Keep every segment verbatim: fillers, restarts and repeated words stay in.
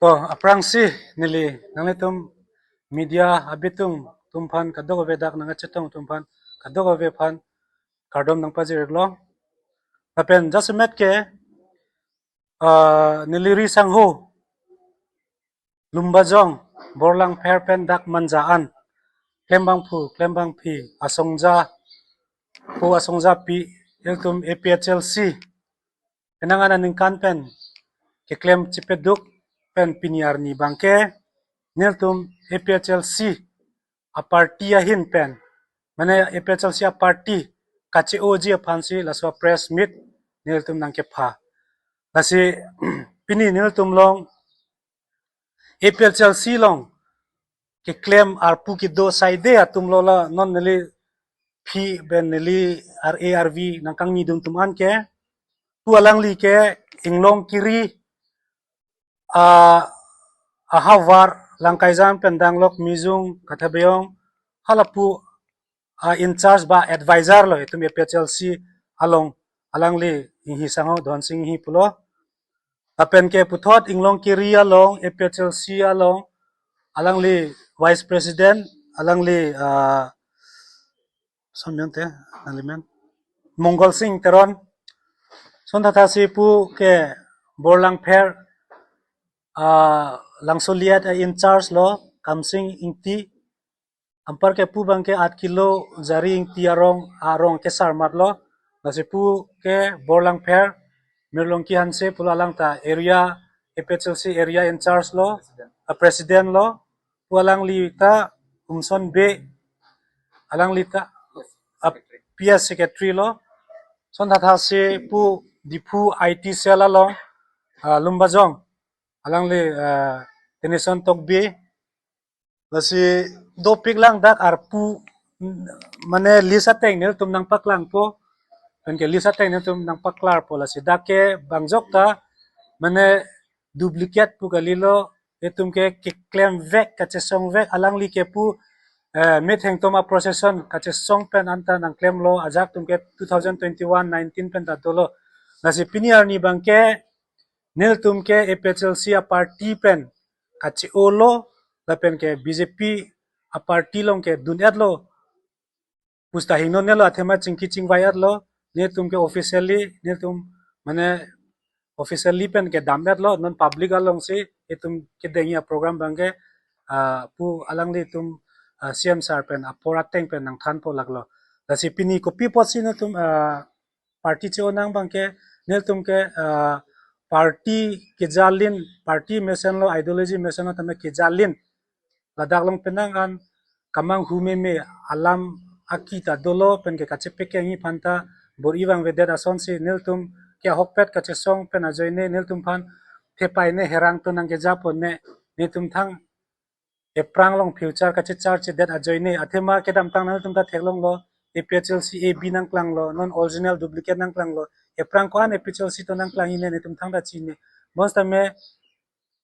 To, aphrangsi neli nanglitum media abitung atum aphan kadokave, dak nangkachetong atum aphan kadokave aphan kardom nangpajir-iklo. Lapen jasemet ke, ah, neli ri sangho Lumbajong, Borlangpher pen dak Manja an klembangphu, klembangpi, asongja pu, asongjapi, ilitum A P H L C penang an aningkan pen keklem chipaduk pen pini arni abangke nelitum A P H L C a-party ahin pen, mane A P H L C a-party kache-oji aphansi laso press meet nelitum nangkepha. Lasi pini nelitum along A P H L C along keklem arpu kedo saide atum lo, la non neliphi pen neli R A R V nangkangnidun atum an ke, pu alangli ke Inglong Kiri, ah, ahavar Langkaijang pen Danglok, Mijung, Kathabeyong, halapu, ah, in charge ba advisor lo itum A P H L C along, alangli Inghi sangho, Dhonsing Inghi pulo. Lapen ke puthot Inglong Kiri along, A P H L C along, alangli vice president, alangli, ah, somyang te, nalimen, Mongol Sing Teron. Son thathasi pu ke Borlangpher, ah, Langsoliet a-in charge lo, Kamsing Ingti. Anpar ke pu abangke Atkilo Jari Ingti arong, arong kesar mat lo. Lasi pu ke Borlangpher Mirlongki Hanse pulo, alang ta area, A P H L C area in charge lo, a-president lo. Pu alangli ta Umson Bey, alangli ta a-P S secretary lo. Son thathasi pu Diphu I T cell along, ah, Lumbajong, alangli, ah, Tenison Tokbi. Lasi dopik lang dak arpu, mane list ateng nelitum nangpaklangpo. Pen ke list ateng nelitum nangpaklarpo, lasi dak ke bang jokta, mane duplicate pu kalilo, itum ke keklem vek, kachesong vek, alangli ke pu, eh, metheng atum a-procession kachesong pen anta nangklemlo, ajahak atum ke two thousand twenty-one nineteen pen ta dolo. Lasi pini arni abangke nelitum ke A P H L C a-party pen kache-olo, lapen ke B J P a-party along ke dun-etlo puta hingnonelo, athema chingki chingvai-etlo. Nelitum ke officially, nelitum, mane, officially pen kedam-etlo, non public alongsi itum kedengji a-program abangke, ah, pu alanglitum, ah, C M sir pen apor ateng pen nangthanpo laklo. Lasi pini kopi apotsi nelitum, ah, party che-o nang abangke, nelitum ke, ah, party kejalin, party mesenlo, ideology mesenlo tame kejalin, ladak along penang an kemanghu meme alam aki ta dolo, pen ke kachepekengji aphan ta bor-i vangvedet asonsi nelitum ke ahokpet kachesong pen ajoine nelitum aphan thepai ne herang to nangkejapo ne, nelitum thang ephrang along future kachecharchedet ajoine, athema kedamtang nangtum ta theklonglo, A P H L C A B nangklanglo, non original duplicate nangklanglo, ephrang ko-an A P H L C to nangklangji ne nelitum thangta chini. Bonsitame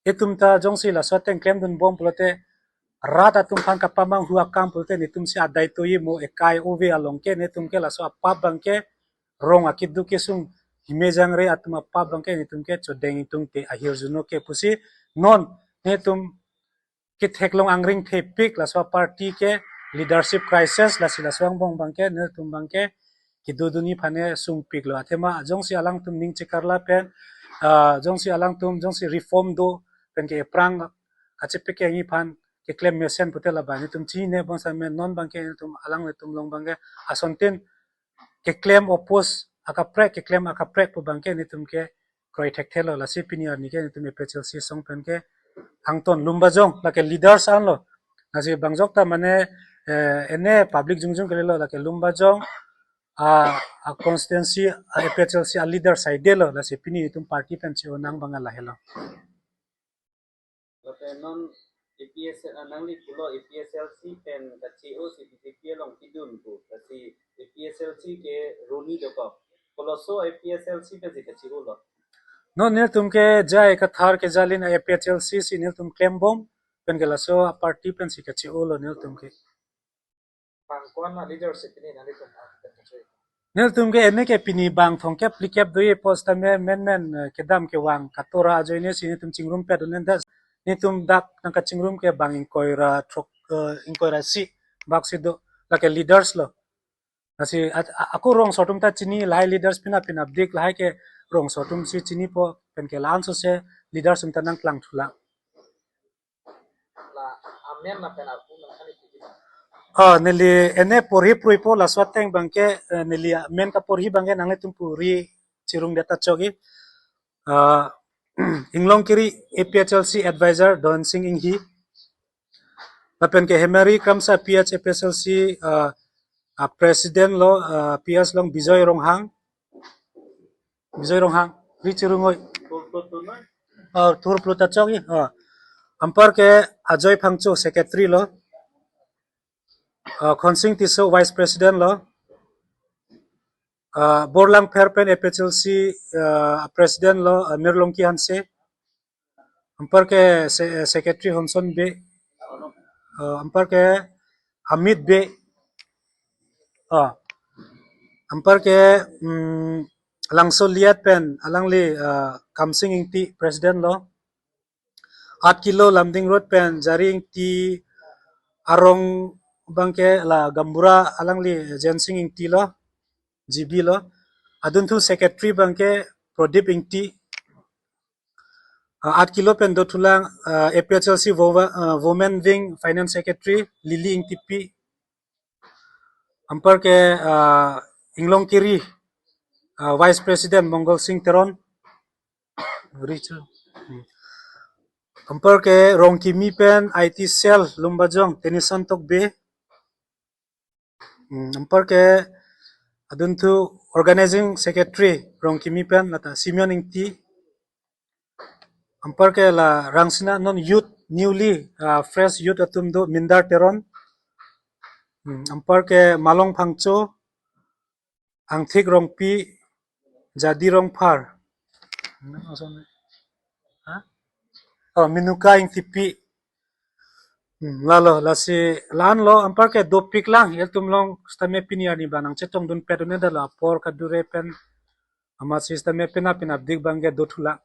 itum ta jongsi laso ateng klemdunbom pulote, rat atum aphan kapamanghu akam pulote nelitumsi adai toji mo, ekai ove along ke nelitum ke laso apap abangke, rong akeduk kesung himejangre atum apap abangke nelitum ke chodeng ingtungte ahirjuno ke pusi, non nelitum ketheklong angring thepik laso a-party ke leadership crisis, lasi laso angbong abangke nelitum abangke kedodunji aphan ne sungpiklo. Athema jongsi alangtum ning chekarla pen, ah, jongsi alangtum, jongsi reform do pen ke ephrang kachepekengji aphan keklem mesen pute laba nelitum chini ne, bonsitame non abangke nelitum alanglitum along abangke asontin keklem oppose akaprek, keklem akaprek pu abangke nelitum ke kroi thekthelo. Lasi pini arni ke nelitum A P H L C asong pen ke angton Lumbajong lake leaders anlo. Lasi bang jokta mane, eh, ene public jongjong kalilo, lake Lumbajong a, a-constituency a-A P H L C a-leader saidelo. Lasi pini nelitum party pen che-o nang abang lahelo. Lapen non A P S, ah, nangli pulo A P H L C pen kache-osi B J P along kedun pu, lasi A P H L C ke roni dokok. Koloso A P H L C pensi kache-olo? Non nelitum ke J I Kathar kejalin A P H L C si nelitum klembom, pen ke laso a-party pensi kache-olo nelitum ke. Bang ko-an a-leadership pini nanglitum, ah, pen kache-o? Nelitum ke ene ke pini bang thomkep phlikep doji apot sitame menmen, eh, kedam kevang katora ajoinesi nelitum chingrumpet un-edet. Netum dak nangkachingrum ke bang ingkoi ra throk, eh, ingkoi ra isi bak si do, lake leaders lo. Lasi at-, a-, ako rongso atum ta chini, lahai leaders pina pina dik, lahai ke rongso atum si chinipo, penke la-an sose leaders atum ta nangklang thulang. La amen lapen arpu nangkhan ipiji ma? Oh, neli ene porhi pruipo, laso ateng abangke, eh, neli amen kaporhi abangke nanglitum puri chirung deta chogi. Ah, Inglongkiri A P H L C Advisor Donsing Inghi. Lapen ke Hemari Kramsa P H A P H L C, ah, ah, President lo, ah, P H along Bijoy Ronghang. Bijoy Ronghang, ri chirungoi. Ah, thur pluta chogi. Ah. Anparke Ajoy Phangcho, Secretary lo. Ah, Khonsing Tisso, Vice President lo. Ah, Borlangpher pen A P H L C, ah, President lo, ah, Mirlongki Hanse. Anparke se-, Secretary Homson Bey. Ah, anparke Hamid Bey. Ah. Anparke, mm, Langso Liat pen alangli, ah, Kamsing Ingti President lo. Aat Kilo Lumding Road pen Jari Ingti arong abangke la gaonbura alangli Jensing Ingti lo, G B lo. Adunthu Secretary abangke Prodip Ingti. Ah, Aat Kilo pen dothulang, ah, A P H L C Wo-, ah, Women Wing Finance Secretary Lily Ingtipi. Anparke, ah, Inglongkiri, ah, Vice President Mongol Sing Teron. Richard. Hmm. Anparke Rongkimi pen I T Cell Lumbajong Tenison Tokbi. Hmm, anparke adunthu Organizing Secretary Rongkimi pen lata Simeon Ingti. Anparke la Rangsina non youth, newly, ah, fresh youth atum do, Mindar Teron. Hmm, anparke Malong Phangcho, Angthik Rongpi, Jadi Rongphar. Ha? Oh, Minuka Ingtipi. Hmm, lalo, lasi la-an lo, anparke dopik lang, ilitum along sitame pini arni abang nangchetongdunpet un-edetlo, apor kadure pen, amatsi sitame pina pina dik abangke dothulang.